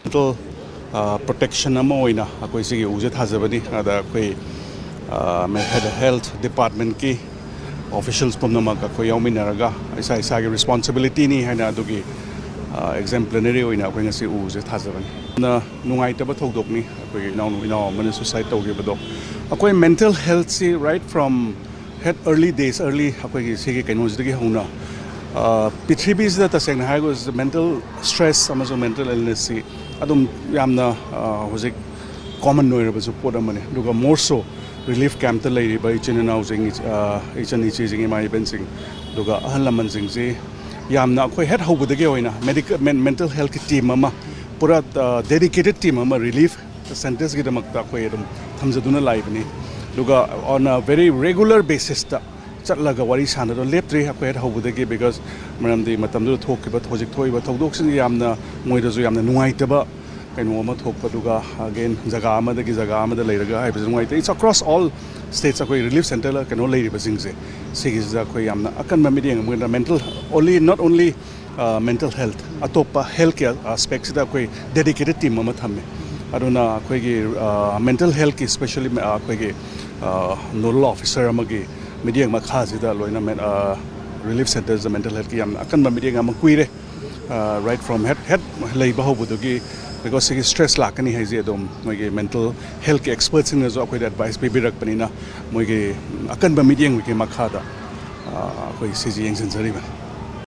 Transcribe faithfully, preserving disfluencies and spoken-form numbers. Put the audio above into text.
Mental protection ꯑꯃ ꯑꯣꯏꯅ ꯑꯩꯈꯣꯏ ꯁꯤꯒꯤ ꯎꯁꯦ ꯊꯥꯖꯕꯅꯤ꯫ ꯑꯗ ꯑꯩꯈꯣꯏ ꯍꯦꯜꯊ ꯗꯤꯄꯥꯔꯠꯃꯦꯟꯠꯀꯤ ꯑꯣꯐꯤꯁꯤꯌꯦꯜꯁ ꯄꯨꯝꯅꯃꯛ ꯑꯩꯈꯣꯏ ꯌꯥꯎꯃꯤꯟꯅꯔꯒ ꯏꯁꯥ ꯏꯁꯥꯒꯤ ꯔꯦꯁꯄꯣꯟꯁꯤꯕꯤꯂꯤꯇꯤꯅꯤ ꯍꯥꯏꯅ ꯑꯗꯨꯒꯤ ꯑꯦꯛꯖꯦꯝꯄ꯭ꯂꯦꯅꯔꯤ ꯑꯣꯏꯅ ꯑꯩꯈꯣꯏ ꯉꯁꯤ ꯎꯁꯦ ꯊꯥꯖꯕꯅꯤ꯫ ꯌꯥꯝꯅ ꯅꯨꯡꯉꯥꯏꯇꯕ ꯊꯧꯗꯣꯛꯅꯤ꯫ ꯑꯩꯈꯣꯏꯒꯤ ꯏꯅꯥꯎꯅꯨ ꯏꯅꯥꯎ ꯑꯃꯅ ꯁꯨꯁꯥꯏꯠ ꯇꯧꯈꯤꯕꯗꯣ ꯑꯩꯈꯣꯏ ꯃꯦꯟꯇꯦꯜ ꯍꯦꯜꯊꯁꯤ right from ꯍꯦꯠ ꯑꯔꯂꯤ ꯗꯦꯖ ꯑꯔꯂꯤ ꯑꯩꯈꯣꯏꯒꯤ ꯁꯤꯒꯤ ꯀꯩꯅꯣꯁꯤꯗꯒꯤ ꯍꯧꯅ ꯄ꯭ꯔꯤꯊꯤꯕꯤꯁꯤꯗ ꯇꯁꯦꯡꯅ ꯍꯥꯏꯔꯒ ꯃꯦꯟꯇꯦꯜ ꯁ꯭ꯇ꯭ꯔꯦꯁ ꯑꯃꯁꯨꯡ ꯃꯦꯟꯇꯦꯜ ꯏꯜꯅꯦꯁꯁꯤ ꯑꯗꯨꯝ ꯌꯥꯝꯅ ꯍꯧꯖꯤꯛ ꯀꯣꯃꯟ ꯑꯣꯏꯔꯕꯁꯨ ꯄꯣꯠ ꯑꯃꯅꯤ꯫ ꯑꯗꯨꯒ ꯃꯣꯔꯁꯣ ꯔꯤꯂꯤꯐ ꯀꯦꯝꯞꯇ ꯂꯩꯔꯤꯕ ꯏꯆꯤꯟ ꯏꯅꯥꯎꯁꯤꯡ, ꯏꯆꯟ ꯏꯆꯦꯁꯤꯡ, ꯏꯃꯥ ꯏꯕꯦꯟꯁꯤꯡ, ꯑꯗꯨꯒ ꯑꯍꯜ ꯂꯃꯟꯁꯤꯡꯁꯤ ꯌꯥꯝꯅ ꯑꯩꯈꯣꯏ ꯍꯦꯠ ꯍꯧꯕꯗꯒꯤ ꯑꯣꯏꯅ ꯃꯦꯟꯇꯦꯜ ꯍꯦꯜꯊꯀꯤ ꯇꯤꯝ ꯑꯃ, ꯄꯨꯔꯥ ꯗꯦꯗꯤꯀꯦꯇꯦꯠ ꯇꯤꯝ ꯑꯃ ꯔꯤꯂꯤꯐ ꯁꯦꯟꯇꯔꯁꯤꯒꯤꯗꯃꯛꯇ ꯑꯩꯈꯣꯏ ꯑꯗꯨꯝ ꯊꯝꯖꯗꯨꯅ ꯂꯥꯛꯏꯕꯅꯤ꯫ ꯑꯗꯨꯒ on a very regular basis ꯇ ꯆꯠꯂꯒ ꯋꯥꯔꯤ ꯁꯥꯟꯅꯗꯨꯅ ꯂꯦꯞꯇ꯭ꯔꯤ ꯑꯩꯈꯣꯏ ꯍꯦꯠ ꯍꯧꯕꯗꯒꯤ, ꯕꯤꯀꯣꯁ ꯃꯔꯝꯗꯤ ꯃꯇꯝꯗꯨꯗ ꯊꯣꯛꯈꯤꯕ, ꯍꯧꯖꯤꯛ ꯊꯣꯛꯏꯕ ꯊꯧꯗꯣꯛꯁꯤꯡ ꯌꯥꯝꯅ, ꯃꯣꯏꯗꯁꯨ ꯌꯥꯝꯅ ꯅꯨꯡꯉꯥꯏꯇꯕ ꯀꯩꯅꯣ ꯑꯃ ꯊꯣꯛꯄ, ꯑꯗꯨꯒ ꯑꯒꯦꯟ ꯖꯒꯥ ꯑꯃꯗꯒꯤ ꯖꯒꯥ ꯑꯃꯗ ꯂꯩꯔꯒ ꯍꯥꯏꯕꯁꯤ ꯅꯨꯡꯉꯥꯏꯇꯦ꯫ It's across all states ꯑꯩꯈꯣꯏ ꯔꯤꯂꯤꯐ ꯁꯦꯟꯇꯔ ꯀꯩꯅꯣ ꯂꯩꯔꯤꯕꯁꯤꯡꯁꯦ ꯁꯤꯒꯤꯁꯤꯗ ꯑꯩꯈꯣꯏ ꯌꯥꯝꯅ ꯑꯀꯟꯕ ꯃꯤꯠꯌꯦꯡ ꯑꯃ mental only not only mental health, ꯑꯇꯣꯞꯄ ꯍꯦꯜꯊꯀꯤ ꯑꯦꯁꯄꯦꯛꯁꯤꯗ ꯑꯩꯈꯣꯏ ꯗꯦꯗꯤꯀꯦꯇꯦꯠ ꯇꯤꯝ ꯑꯃ ꯊꯝꯃꯦ꯫ ꯑꯗꯨꯅ ꯑꯩꯈꯣꯏꯒꯤ ꯃꯦꯟꯇꯦꯜ ꯍꯦꯜꯊꯀꯤ ꯏꯁꯄꯦꯁꯦꯜꯂꯤ ꯑꯩꯈꯣꯏꯒꯤ ꯅꯣꯗꯜ ꯑꯣꯐꯤꯁꯔ ꯑꯃꯒꯤ ꯃꯤꯠꯌꯦꯡ ꯃꯈꯥꯁꯤꯗ ꯂꯣꯏꯅ ꯔꯤꯂꯤꯐ ꯁꯦꯟꯇꯔꯁꯤꯗ ꯃꯦꯟꯇꯦꯜ ꯍꯦꯜꯊꯀꯤ ꯌꯥꯝꯅ ꯑꯀꯟꯕ ꯃꯤꯠꯌꯦꯡ ꯑꯃ ꯀꯨꯏꯔꯦ꯫ ꯔꯥꯏꯠ ꯐ꯭ꯔꯣꯝ ꯍꯦꯠ ꯍꯦꯠ ꯂꯩꯕ ꯍꯧꯕꯗꯨꯒꯤ, ꯕꯤꯀꯣꯁ ꯁꯤꯒꯤ ꯁ꯭ꯇ꯭ꯔꯦꯁ ꯂꯥꯛꯀꯅꯤ ꯍꯥꯏꯁꯦ ꯑꯗꯨꯝ ꯃꯣꯏꯒꯤ ꯃꯦꯟꯇꯦꯜ ꯍꯦꯜꯊꯀꯤ ꯑꯦꯛꯁꯄꯔꯠꯁꯤꯡꯅꯁꯨ ꯑꯩꯈꯣꯏꯗ ꯑꯦꯗꯚꯥꯏꯁ ꯄꯤꯕꯤꯔꯛꯄꯅꯤꯅ ꯃꯣꯏꯒꯤ ꯑꯀꯟꯕ ꯃꯤꯠꯌꯦꯡꯒꯤ ꯃꯈꯥꯗ ꯑꯩꯈꯣꯏ ꯁꯤꯁꯦ ꯌꯦꯡꯁꯤꯟꯖꯔꯤꯕꯅꯤ꯫